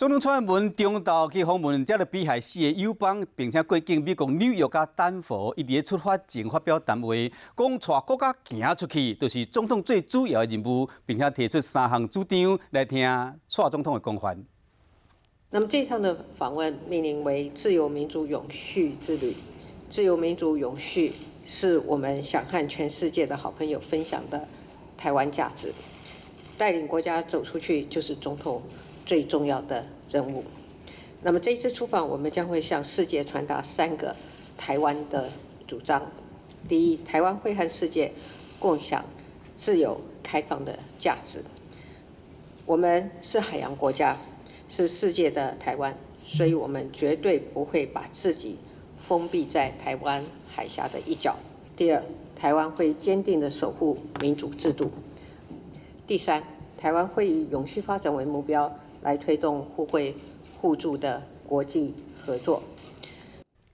總統蔡英文中晝去訪問加勒比海四個友邦，並且過境美國紐約佮丹佛，伊佇咧出發前發表談話，講帶國家行出去，就是總統最主要的任務，並且提出三項主張，來聽蔡總統的講法。那麼這趟的訪問命名為“自由民主永續之旅”。自由民主永續是我們想和全世界的好朋友分享的台灣價值。帶領國家走出去，就是總統最重要的任務。那麼這次出訪，我們將會向世界傳達三個台灣的主張。第一，台灣會和世界共享自由開放的價值。我們是海洋國家，是世界的台灣，所以我們絕對不會把自己封閉在台灣海峽的一角。第二，台灣會堅定的守護民主制度。第三，台灣會以永續發展為目標，來推動互惠互助的國際合作。